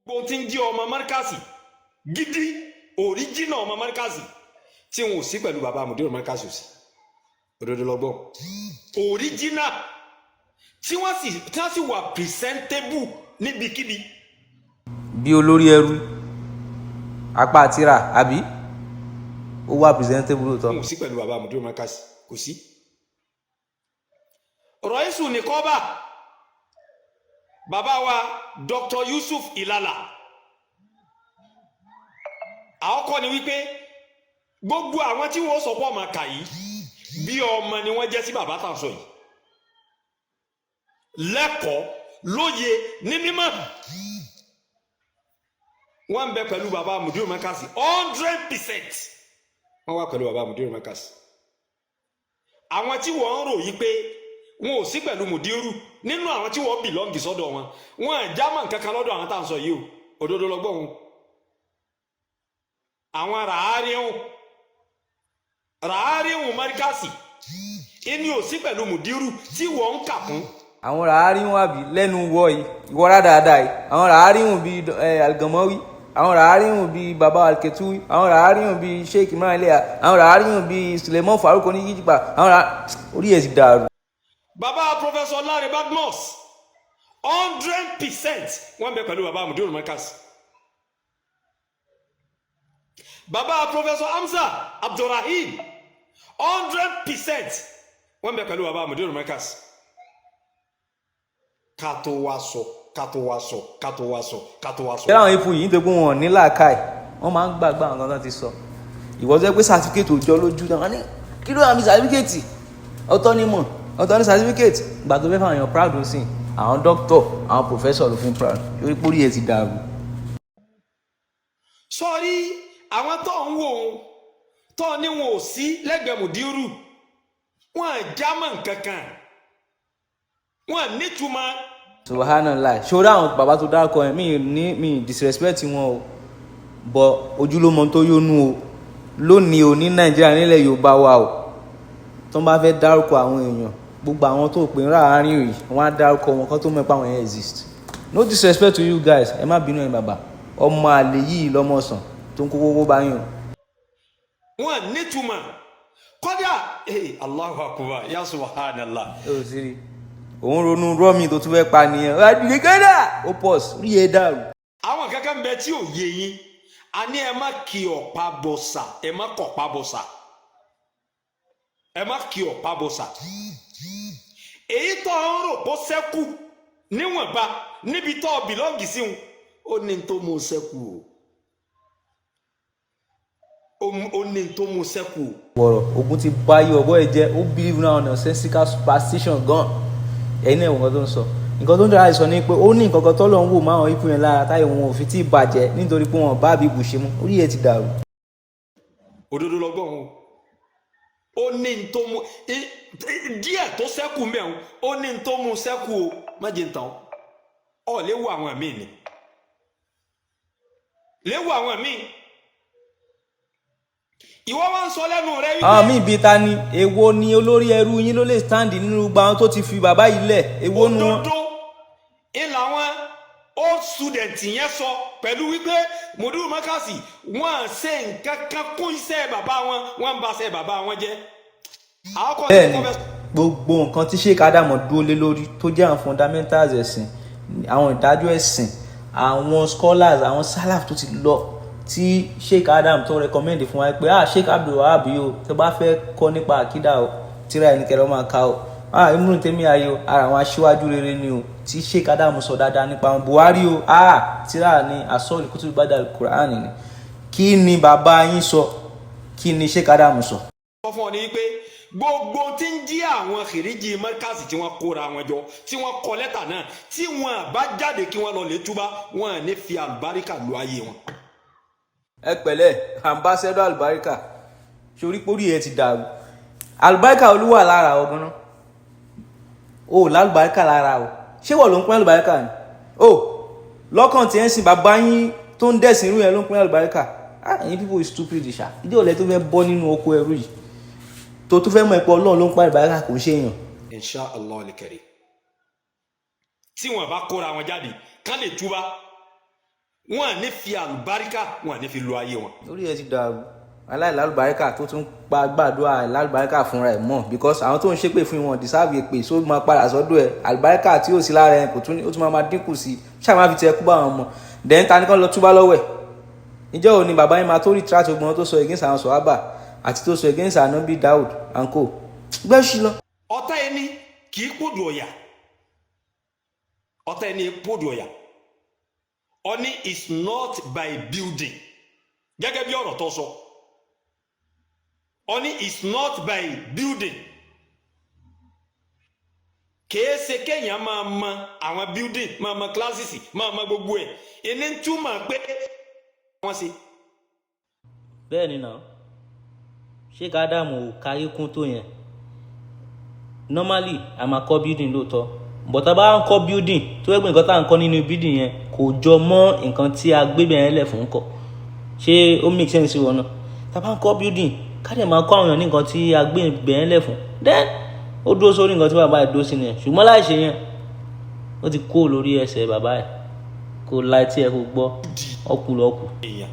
Gbogbo tí ń jẹ́ ọmọ mọ́ríkàsì gidi, original ọmọ mọ́ríkàsì tí wọn ò sí pẹ̀lú bàbá Mudiru Markaz, ò sí. Òdodo lọ́gbọ́n, original tí wọ́n sì wà presentable níbikíbi. Bí olórí ẹrú apá àtìrà àbí ó wà presentable lóòótọ́. Wọn ò sí pẹ̀lú bàbá Mudiru Markaz, kò sí. Rọ́ìsù nìkọ́bà, bàbá wa Dr. Yusuf Ilala, àkọ́kọ́ ni wípé gbogbo àwọn tí wọ́n sọ pé ọmọ kà yìí, bí ọmọ ni wọ́n jẹ́ sí bàbá tá à ń sọ yìí, lẹ́kọ̀ọ́, lóye, ní mímọ́. Wọ́n ń bẹ pẹ̀lú bàbá Mudiru Markaz 100%. Wọ́n wà pẹ̀lú bàbá Mudiru Markaz. Àwọn tí wọ́n ń rò yí pé wọn ò sí pẹ̀lú Mudiru nínú àwọn tí wọ́n belong sọ́dọ̀ wọn, wọn à jámọ́ nǹkan kan lọ́dọ̀ àwọn tá à ń sọ yìí o. Òdodo lọ́gbọ́n wọn. Àwọn ràáríhùn ràáríhùn Markaz ìní ò sí pẹ̀lú Mudiru tí wọ́n ń kà kún. Àwọn ràáríhùn àbí lẹ́nu wọ yìí, ìwọ́ra dáadáa yìí, àwọn ràáríhùn bíi Algamawi, àwọn ràáríhùn bíi baba Alketuwi, àwọn ràáríhùn bíi Sheikh Imran Eleha, àwọn ràáríhùn bíi Suleiman Farouk oníyíjìpá, àwọn rà orí ẹ̀ ti dàrú. Bàbá Professor Larry Badmus, 100% wọ́n bẹ pẹ̀lú bàbá Mudiru Markaz. Bàbá Professor Hamza Abdulrahim, 100% wọ́n bẹ pẹ̀lú bàbá Mudiru Markaz. Ká tó wá sọ, ká tó wá sọ, ká tó wá sọ, ká tó wá sọ. Ṣé àwọn ipò yìí, nítorí pé wọn ò ní làákàyè, wọ́n máa ń gbàgbọ́ àwọn kan tó ti sọ. Ìwọ tó yẹ pé certificate ò jọ lójú náà, wọ́n ní kí ló wà ní certificate? Ọ̀tọ̀ ni mọ̀, ọ̀tọ̀ ní certificate. Ìgbà tó fẹ́ fún àwọn èèyàn proud sí i, àwọn doctor, àwọn professor ló fi ń proud lórí pórí ẹ̀ ti dàrú. Sọrí àwọn tó ń wò ó, tó ní wọn ò sí lẹ́gbẹ̀ẹ́ Mudiru, wọn à jámọ́ nǹkan kan, wọn à nítumọ̀. Subhanallah. Ṣòro àwọn bàbá tó dárúkọ yẹn, mi ní mi disrespect wọn o, bọ ojúlómọ tó yónú o. Lónìí o, ní Nàìjíríà, nílẹ̀ Yorùbá wa o, tó ń bá fẹ́ dárúkọ àwọn èèyàn, gbogbo àwọn tó pè ń ráàárín yìí, wọ́n á dárúkọ wọn kó tó mọ̀ pé àwọn yẹn exist. No disrespect to you guys, ẹ má bínú ẹ. Bàbá ọmọ àlè yìí lọ́mọ sàn tó ń kó kókó bá yín o. Wọn à nítumọ̀ kọ́dà. Hey, Allahu akbar, ya subhanallah. Ó sì rí òun ronú rọ́ọ̀mì tó tún fẹ́ pa nìyẹn, ó dìde kẹ́dà, ó pọ̀ sí rí ẹ dàrú. Àwọn kankan bẹ tí ò yé yín. A ní ẹ má kí ọ̀pá bọ̀sà, ẹ má kọ̀pá bọ̀sà, ẹ má kí ọ̀pá bọ̀sà. Èyí tó ń rò kó sẹ́kù níwọ̀nba níbi tó belong sí wọn, ó ní tó mú sẹ́kù o, ó ní tó mú sẹ́kù o. Wọ̀rọ̀ ogun ti bá yí ọ̀bọ ẹ̀ jẹ́. Ó believe now nonsensical superstition gan. Ẹ̀yin náà, nǹkan tó ń sọ, nǹkan tó ń dára sọ ni pé ó ní nǹkan kan tọ́lọ̀ ń wò máwọn ipò yẹn lára táyà wọn ò fi tí ì bàjẹ́ nítorí pé wọn bá àbíbù ṣe mú. Orí ẹ̀ ti dàrú. Òdodo lọ́gbọ̀n o. Ó ní n tó mú díẹ̀ tó sẹ́kù mẹ́rin, ó ní n tó mú sẹ́kù o. Má jẹ́ n tán ọ. Léwu àwọn míì ni, léwu àwọn míì. Ìwọ wá ń sọ lẹ́nu rẹ wípé Àwọn míì bíi ta ni? Èwo ni olórí ẹrú yín ló lè stand nínú gbogbo àwọn tó ti fi bàbá yìí lẹ̀? Èwo nu wọn? Òdodo ń làwọn old student yẹn sọ pẹ̀lú wípé Mudiru Markaz, wọn ṣe nǹkan kan kún iṣẹ́ bàbá wọn, wọn ń ba iṣẹ́ bàbá wọn jẹ́. Àwọn kan tí Bẹ́ẹ̀ni. wọ́n fẹ́ Gbogbo nǹkan tí Sheikh Adamu dúró lé lórí tó jẹ́ àwọn fundamentals ẹ̀sìn, àwọn ìdájọ́ ẹ̀sìn, àwọn scholars, àwọn salaf tó ti lọ, tí Sheikh Adam tó recommend fún wa pé, ah, Sheikh Abdul Wahab yìí o, tó bá fẹ́ kọ́ nípa àkídà o, tíra ẹni kẹlẹ́ máa ka o. Ah, Ibn Taymiyyah yìí o, ara àwọn aṣíwájú rere ni o, tí Sheikh Adam sọ dáadáa nípa àwọn Buhari o. Ah, tíra ni asọ́ọ̀lù kútùbù bàdà Quran ni. Kí ni bàbá yín sọ? Kí ni Sheikh Adam sọ? Sọ fún ọ ní pé gbogbo tí ń jí àwọn kìrìjì Markaz tí wọ́n kóra wọn jọ, tí wọ́n kọ lẹ́tà náà, tí wọ́n bá jáde kí wọ́n lọ lè túbá, wọ́n ní fi àlùbáríkà lu ayé wọn. Ẹ pẹ̀lẹ́, ambassador alubarika. Sórí pórí ẹ ti dàrú. Alubarika olúwa lára ọ ganan o, lálùbáríkà lára o. Ṣé wọ́n ló ń pín alubarika ni o lọ́kàn tí ẹ ń sìn? Bàbá yín tó ń dẹ̀sìn irú yẹn ló ń pín alubarika. Ah, ẹ̀yin people is stupid ṣá. Ìdí òlẹ̀ tó fẹ́ bọ́ nínú oko ẹrú yìí tó tó fẹ́ mọ̀ ẹ̀pọ̀ Ọlọ́run ló ń pín alubarika, kò ń ṣe èèyàn. Insha Allah al-karim, tí wọ́n bá kóra wọn jáde kán lè túbá. Wọn à ní fi àlùbáríkà, wọn à ní fi lo ayé wọn. Orí ẹ ti dàrú. Aláìlálùbáríkà tó tún pa gbàdúrà àìlálùbáríkà fúnra ẹ̀ mọ̀, because àwọn tó ń ṣépè fún wọn deserve èpè, só máa padà sọ́dọ̀ ẹ̀. Àlùbáríkà tí ò sí lára ẹ̀ kò tún, ó tún máa dínkù sí i. Ṣáà máa fi tiẹ̀ kú bá àwọn ọmọ then. Ta ni kán lọ túbá lọ́wọ́ ẹ̀? Ìjọ́ òní bàbá yín máa tó retract ogun tó sọ against àwọn sọ̀hábà àti tó sọ against Ànábì Daud and co? Gbẹ́sì lọ. Ọ̀tá ẹni kì í pòdù ọ̀yà, ọ̀tá ẹni pòdù ọ̀yà. Ọní is not by building, gẹ́gẹ́ bí ọ̀rọ̀ tó sọ. Ọní is not by building, kìí ṣe kéèyàn máa mọ àwọn building, máa mọ classes, máa mọ gbogbo ẹ̀. Ẹni ń túmọ̀ pé wọ́n ṣe. Bẹ́ẹ̀ ni náà, Sheikh Adam ò kárí kún tó yẹn. Normally, a máa kọ́ building lóòótọ́, but tá a bá ń kọ́ building tó yẹ pé nǹkan tá à ń kọ́ nínú building yẹn kò jọ mọ́ nǹkan tí a gbé bẹ̀rẹ̀ lẹ̀ fún kọ́, ṣé ó make sense sí wọn náà? Tá a bá ń kọ́ building, ká dẹ̀ máa kọ́ àwọn èèyàn ní nǹkan tí a gbé bẹ̀rẹ̀ lẹ̀ fún, then ó dúró sórí nǹkan tí bàbá ẹ̀ dúró sí nìyẹn. Ṣùgbọ́n láì ṣe yẹn, ó ti kó lórí ẹsẹ̀ bàbá ẹ̀. Kó la etí ẹ̀ kó gbọ́ ọkù lọ́kù. Èèyàn.